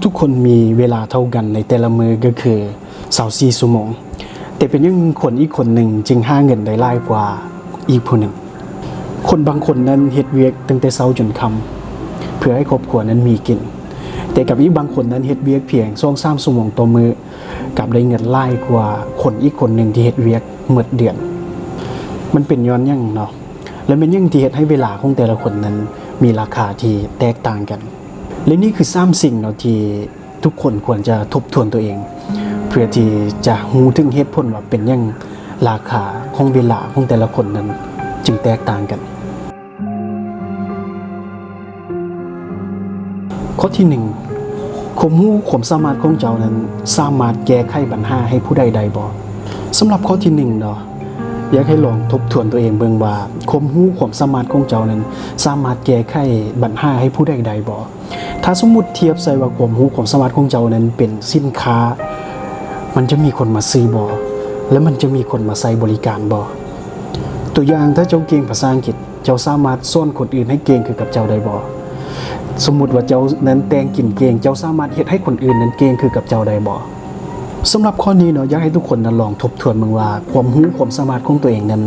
ທຸກຄົນມີເວລາເທົ່າກັນໃນແຕ່ລະມື້ກໍຄືຊາວສີ່ຊົ່ວໂມງ, ແຕ່ເປັນຫຍັງຄົນອີກຄົນໜຶ່ງຈຶ່ງຫາເງິນໄດ້ຫຼາຍກວ່າອີກຜູ້ໜຶ່ງ? ຄົນບາງຄົນນັ້ນເຮັດວຽກຕັ້ງແຕ່ເຊົ້າຈົນຄ່ຳ ເພື່ອໃຫ້ຄອບຄົວນັ້ນມີກິນ, ແຕ່ກັບອີກບາງຄົນນັ້ນເຮັດວຽກພຽງສອງສາມຊົ່ວໂມງຕໍ່ມື້ ກັບໄດ້ເງິນຫຼາຍກວ່າຄົນອີກຄົນໜຶ່ງທີ່ເຮັດວຽກໝົດເດືອນ. ມັນເປັນຍ້ອນຫຍັງເນາະ? ແລະແມ່ນຫຍັງທີ່ເຮັດໃຫ້ເວລາຂອງແຕ່ລະຄົນນັ້ນມີລາຄາທີ່ແຕກຕ່າງກັນ? ແລະນີ້ຄືສາມສິ່ງເນາະ ທີ່ທຸກຄົນຄວນຈະທົບທວນຕົວເອງ ເພື່ອທີ່ຈະຮູ້ເຖິງເຫດຜົນວ່າເປັນຫຍັງລາຄາຂອງເວລາຂອງແຕ່ລະຄົນນັ້ນຈຶ່ງແຕກຕ່າງກັນ. ຂໍ້ທີໜຶ່ງ, ຄວາມຮູ້ຄວາມສາມາດຂອງເຈົ້ານັ້ນສາມາດແກ້ໄຂບັນຫາໃຫ້ຜູ້ໃດໄດ້ບໍ່? ສຳລັບຂໍ້ທີໜຶ່ງເນາະ, ຢາກໃຫ້ລອງທົບທວນຕົວເອງເບິ່ງວ່າ ຄວາມຮູ້ຄວາມສາມາດຂອງເຈົ້ານັ້ນສາມາດແກ້ໄຂບັນຫາໃຫ້ຜູ້ໃດໄດ້ບໍ່? ຖ້າສົມມຸດທຽບໃສ່ວ່າຄວາມຮູ້ຄວາມສາມາດຂອງເຈົ້ານັ້ນເປັນສິນຄ້າ, ມັນຈະມີຄົນມາຊື້ບໍ່? ແລະມັນຈະມີຄົນມາໃຊ້ບໍລິການບໍ່? ຕົວຢ່າງ, ຖ້າເຈົ້າເກັ່ງພາສາອັງກິດ, ເຈົ້າສາມາດສອນຄົນອື່ນໃຫ້ເກັ່ງຄືກັບເຈົ້າໄດ້ບໍ່? ສົມມຸດວ່າເຈົ້ານັ້ນແຕ່ງກິນເກັ່ງ, ເຈົ້າສາມາດເຮັດໃຫ້ຄົນອື່ນນັ້ນເກັ່ງຄືກັບເຈົ້າໄດ້ບໍ່? ສຳລັບຂໍ້ນີ້ເນາະ, ຢາກໃຫ້ທຸກຄົນນັ້ນລອງທົບທວນເບິ່ງວ່າ ຄວາມຮູ້ຄວາມສາມາດຂອງຕົວເອງນັ້ນ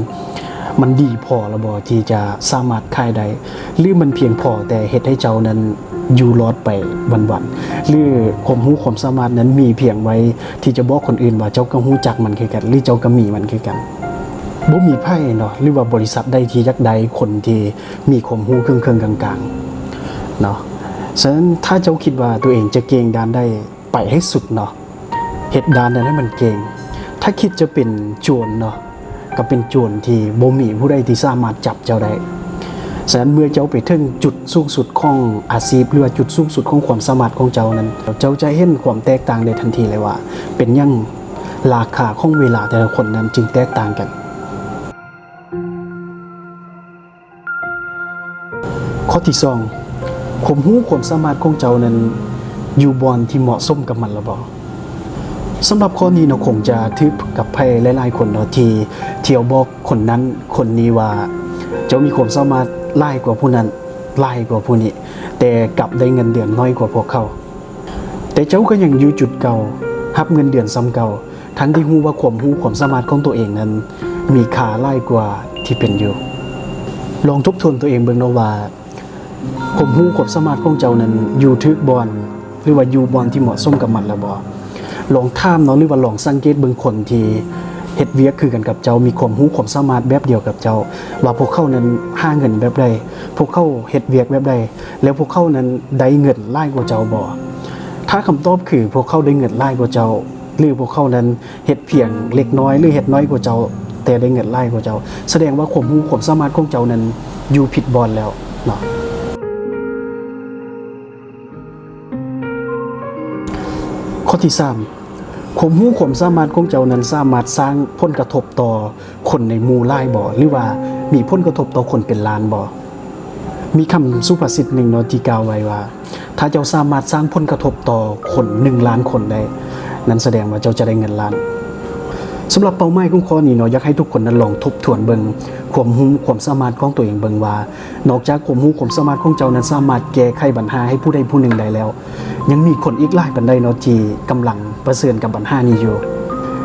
ມັນດີພໍແລ້ວບໍ່ທີ່ຈະສາມາດຂາຍໄດ້? ຫຼືມັນພຽງພໍແຕ່ເຮັດໃຫ້ເຈົ້ານັ້ນຢູ່ລອດໄປວັນໆ? ຫຼືຄວາມຮູ້ຄວາມສາມາດນັ້ນມີພຽງໄວ້ທີ່ຈະບອກຄົນອື່ນວ່າເຈົ້າກໍຮູ້ຈັກມັນຄືກັນ ຫຼືເຈົ້າກໍມີມັນຄືກັນ? ບໍ່ມີໃຜເນາະ ຫຼືວ່າບໍລິສັດໃດທີ່ຢາກໄດ້ຄົນທີ່ມີຄວາມຮູ້ເຄິ່ງໆກາງໆເນາະ. ສະນັ້ນ ຖ້າເຈົ້າຄິດວ່າຕົວເອງຈະເກັ່ງດ້ານໃດ, ໄປໃຫ້ສຸດເນາະ. ເຮັດດ້ານນັ້ນໃຫ້ມັນເກັ່ງ. ຖ້າຄິດຈະເປັນໂຈນເນາະ, ກໍເປັນໂຈນທີ່ບໍ່ມີຜູ້ໃດທີ່ສາມາດຈັບເຈົ້າໄດ້. ສະນັ້ນ ເມື່ອເຈົ້າໄປເຖິງຈຸດສູງສຸດຂອງອາຊີບ ຫຼືວ່າຈຸດສູງສຸດຂອງຄວາມສາມາດຂອງເຈົ້ານັ້ນ, ເຈົ້າຈະເຫັນຄວາມແຕກຕ່າງໄດ້ທັນທີເລີຍວ່າ ເປັນຫຍັງລາຄາຂອງເວລາແຕ່ລະຄົນນັ້ນຈຶ່ງແຕກຕ່າງກັນ. ຂໍ້ທີສອງ, ຄວາມຮູ້ຄວາມສາມາດຂອງເຈົ້ານັ້ນຢູ່ບ່ອນທີ່ເໝາະສົມກັບມັນແລ້ວບໍ່? ສຳລັບຂໍ້ນີ້ເນາະ, ຄົງຈະຖືກກັບໃຜຫຼາຍໆຄົນເນາະ ທີ່ທ່ຽວບອກຄົນນັ້ນຄົນນີ້ວ່າ ເຈົ້າມີຄວາມສາມາດຫຼາຍກວ່າຜູ້ນັ້ນ, ຫຼາຍກວ່າຜູ້ນີ້, ແຕ່ກັບໄດ້ເງິນເດືອນໜ້ອຍກວ່າພວກເຂົາ. ແຕ່ເຈົ້າກໍຍັງຢູ່ຈຸດເກົ່າ, ຮັບເງິນເດືອນສ່ຳເກົ່າ, ທັງທີ່ຮູ້ວ່າຄວາມຮູ້ຄວາມສາມາດຂອງຕົວເອງນັ້ນມີຄ່າຫຼາຍກວ່າທີ່ເປັນຢູ່. ລອງທົບທວນຕົວເອງເບິ່ງເນາະວ່າ ຄວາມຮູ້ຄວາມສາມາດຂອງເຈົ້ານັ້ນຢູ່ຖືກບ່ອນ ຫຼືວ່າຢູ່ບ່ອນທີ່ເໝາະສົມກັບມັນແລ້ວບໍ່? ລອງຖາມເນາະ ຫຼືວ່າລອງສັງເກດເບິ່ງຄົນທີ່ເຮັດວຽກຄືກັນກັບເຈົ້າ, ມີຄວາມຮູ້ຄວາມສາມາດແບບດຽວກັບເຈົ້າ ວ່າພວກເຂົານັ້ນຫາເງິນແບບໃດ, ພວກເຂົາເຮັດວຽກແບບໃດ, ແລ້ວພວກເຂົານັ້ນໄດ້ເງິນຫຼາຍກວ່າເຈົ້າບໍ່? ຖ້າຄຳຕອບຄືພວກເຂົາໄດ້ເງິນຫຼາຍກວ່າເຈົ້າ ຫຼືພວກເຂົານັ້ນເຮັດພຽງເລັກນ້ອຍ ຫຼືເຮັດໜ້ອຍກວ່າເຈົ້າ ແຕ່ໄດ້ເງິນຫຼາຍກວ່າເຈົ້າ, ສະແດງວ່າຄວາມຮູ້ຄວາມສາມາດຂອງເຈົ້ານັ້ນຢູ່ຜິດບ່ອນແລ້ວເນາະ. ຂໍ້ທີສາມ, ຄວາມຮູ້ຄວາມສາມາດຂອງເຈົ້ານັ້ນສາມາດສ້າງຜົນກະທົບຕໍ່ຄົນໃນໝູ່ຫຼາຍບໍ່ ຫຼືວ່າມີຜົນກະທົບຕໍ່ຄົນເປັນລ້ານບໍ່? ມີຄຳສຸພາສິດໜຶ່ງເນາະ ທີ່ກ່າວໄວ້ວ່າ ຖ້າເຈົ້າສາມາດສ້າງຜົນກະທົບຕໍ່ຄົນໜຶ່ງລ້ານຄົນໄດ້, ນັ້ນສະແດງວ່າເຈົ້າຈະໄດ້ເງິນລ້ານ. ສຳລັບເປົ້າໝາຍຂອງຂໍ້ນີ້ເນາະ, ຢາກໃຫ້ທຸກຄົນນັ້ນລອງທົບທວນເບິ່ງຄວາມຮູ້ຄວາມສາມາດຂອງຕົວເອງເບິ່ງວ່າ ນອກຈາກຄວາມຮູ້ຄວາມສາມາດຂອງເຈົ້ານັ້ນສາມາດແກ້ໄຂບັນຫາໃຫ້ຜູ້ໃດຜູ້ໜຶ່ງໄດ້ແລ້ວ, ຍັງມີຄົນອີກຫຼາຍປານໃດເນາະ ທີ່ກຳລັງປະເຊີນກັບບັນຫານີ້ຢູ່?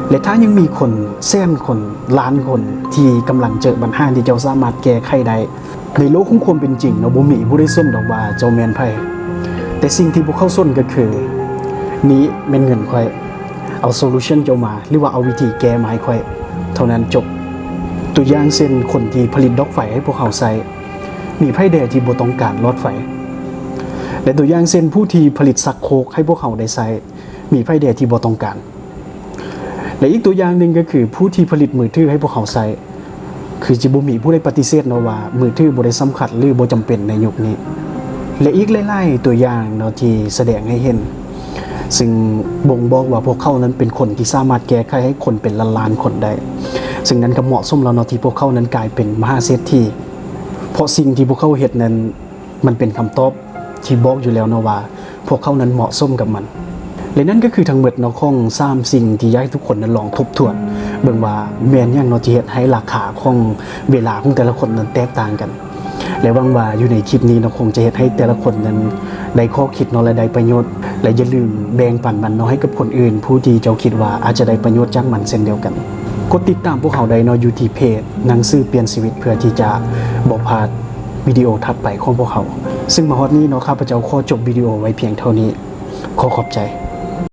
ແລະ ຖ້າຍັງມີຄົນແສນຄົນ, ລ້ານຄົນ ທີ່ກຳລັງເຈີບັນຫາທີ່ເຈົ້າສາມາດແກ້ໄຂໄດ້, ໃນໂລກຂອງຄວາມເປັນຈິງເນາະ, ບໍ່ມີຜູ້ໃດສົນດອກວ່າເຈົ້າແມ່ນໃຜ, ແຕ່ສິ່ງທີ່ພວກເຂົາສົນກໍຄື ນີ້ແມ່ນເງິນຂ້ອຍ, ເອົາໂຊລູຊັນເຈົ້າມາ ຫຼືວ່າເອົາວິທີແກ້ມາໃຫ້ຂ້ອຍເທົ່ານັ້ນ, ຈົບ. ຕົວຢ່າງເຊັ່ນ ຄົນທີ່ຜະລິດດອກໄຟໃຫ້ພວກເຮົາໃຊ້, ມີໃຜແດ່ທີ່ບໍ່ຕ້ອງການຫຼອດໄຟ? ແລະ ຕົວຢ່າງເຊັ່ນ ຜູ້ທີ່ຜະລິດຊັກໂຄກໃຫ້ພວກເຮົາໄດ້ໃຊ້, ມີໃຜແດ່ທີ່ບໍ່ຕ້ອງການ? ແລະ ອີກຕົວຢ່າງໜຶ່ງກໍຄື ຜູ້ທີ່ຜະລິດມືຖືໃຫ້ພວກເຮົາໃຊ້, ຄືຊິບໍ່ມີຜູ້ໃດປະຕິເສດເນາະວ່າ ມືຖືບໍ່ໄດ້ສຳຄັນ ຫຼື ບໍ່ຈຳເປັນໃນຍຸກນີ້. ແລະ ອີກຫຼາຍໆຕົວຢ່າງເນາະ ທີ່ສະແດງໃຫ້ເຫັນ, ຊຶ່ງບົ່ງບອກວ່າພວກເຂົານັ້ນເປັນຄົນທີ່ສາມາດແກ້ໄຂໃຫ້ຄົນເປັນລ້ານໆຄົນໄດ້, ຊຶ່ງນັ້ນກໍເໝາະສົມແລ້ວເນາະ ທີ່ພວກເຂົານັ້ນກາຍເປັນມະຫາເສດຖີ, ເພາະສິ່ງທີ່ພວກເຂົາເຮັດນັ້ນ ມັນເປັນຄຳຕອບທີ່ບອກຢູ່ແລ້ວເນາະວ່າ ພວກເຂົານັ້ນເໝາະສົມກັບມັນ. ແລະ ນັ້ນກໍຄືທັງໝົດເນາະ ຂອງສາມສິ່ງທີ່ຢາກໃຫ້ທຸກຄົນນັ້ນລອງທົບທວນເບິ່ງວ່າ ແມ່ນຫຍັງເນາະ ທີ່ເຮັດໃຫ້ລາຄາຂອງເວລາຂອງແຕ່ລະຄົນນັ້ນແຕກຕ່າງກັນ. ແລະ ຫວັງວ່າຢູ່ໃນຄລິບນີ້ເນາະ ຄົງຈະເຮັດໃຫ້ແຕ່ລະຄົນນັ້ນໄດ້ຂໍ້ຄິດເນາະ ແລະ ໄດ້ປະໂຫຍດ ແລະ ຢ່າລືມແບ່ງປັນມັນເນາະ ໃຫ້ກັບຄົນອື່ນ ຜູ້ທີ່ເຈົ້າຄິດວ່າອາດຈະໄດ້ປະໂຫຍດຈາກມັນເຊັ່ນດຽວກັນ. ກົດຕິດຕາມພວກເຮົາໄດ້ເນາະ ຢູ່ທີ່ເພຈໜັງສືປ່ຽນຊີວິດ ເພື່ອທີ່ຈະບໍ່ພາດວິດີໂອຖັດໄປຂອງພວກເຮົາ. ຊຶ່ງມາຮອດນີ້ເນາະ ຂ້າພະເຈົ້າຂໍຈົບວິດີໂອໄວ້ພຽງເທົ່ານີ້. ຂໍຂອບໃຈ.